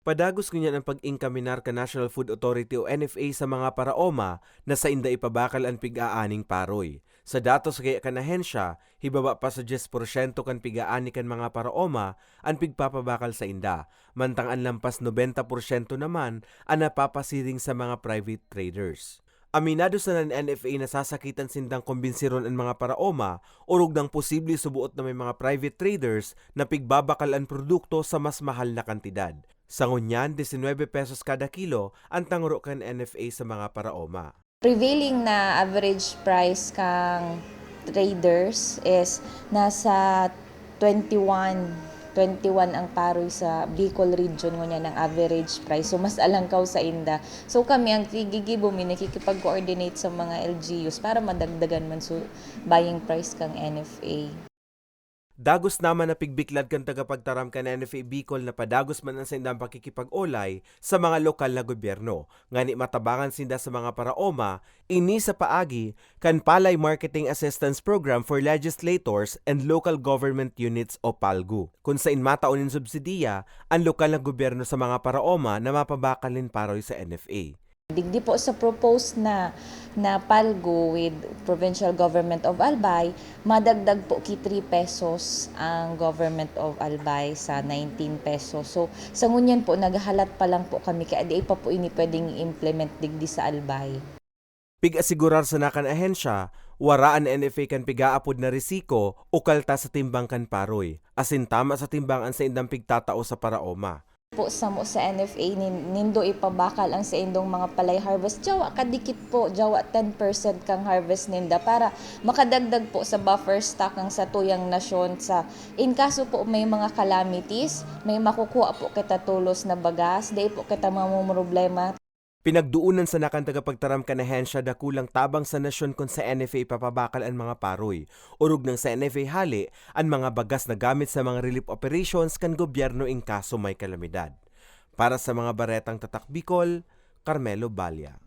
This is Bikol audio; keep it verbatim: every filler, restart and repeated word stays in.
Padagos ngunyan an pag-ingkaminar kan National Food Authority o N F A sa mga paraoma na sainda ipabakal an pig-aaning paroy. Sa datos gaya kan ahensya, hibaba pa sa dyes porsyento kan pig-aani kan mga paraoma an pigpapabakal sainda, mantang an lampas nobenta porsyento naman an napapasiring sa mga private traders. Aminado sana an N F A na sasakitan sindang kumbinsiron an mga paraoma, orog nang posible suboot na may mga private traders na pigbabakal an produkto sa mas mahal na kantidad. Sa ngunyan, disinwebe pesos kada kilo an tangro kan N F A sa mga paraoma. Prevailing na average price kang traders is nasa twenty-one, twenty-one ang paroy sa Bicol region ngunyan ang average price. So, mas alangkaw sainda. So, kami ang tigigibo mi, nakikipag-coordinate sa mga L G Us para madagdagan man so buying price kang N F A. Dagos naman na pigbiklad kan tagapagtaram kan N F A Bicol na padagos man an saindang pakikipag-olay sa mga lokal na gobyerno, ngani matabangan sinda sa mga paraoma, ini sa paagi kan Palay Marketing Assistance Program for Legislators and Local Government Units o PALGU, kun sain matao nin subsidiya an lokal na gobyerno sa mga paraoma na mapabakal nin paroy sa N F A. Digdi po sa proposed na, na PALGU with Provincial Government of Albay, madagdag po ki three pesos ang Government of Albay sa nineteen pesos. So, sa ngunyan po, naghahalat pa lang po kami, kaya di pa po ini pwedeng i-implement digdi sa Albay. Pig-asigurar sana kan ahensya, wara an N F A kan pig-aapod na risiko o kalta sa timbang kan paroy, asin tama sa timbang an saindang pigtatao sa paraoma. Po samo sa N F A, nin-, nindo ipabakal ang saindong mga palay harvest. Jawa kadikit po, jawa ten percent kang harvest ninda para makadagdag po sa buffer stock ang satuyang nasyon sa, in kaso po may mga calamities, may makukuha po kita tolos na bagas, dai po kita mamumroblema. Pinagdoonan sana kan tagapagtaram kan ahensya dakulang tabang sa nasyon kun sa N F A ipapabakal an mga paroy, orog nang sa N F A hale an mga bagas na gamit sa mga relief operations kan gobyerno in kaso may kalamidad. Para sa mga baretang Tatak Bicol, Carmelo Balla.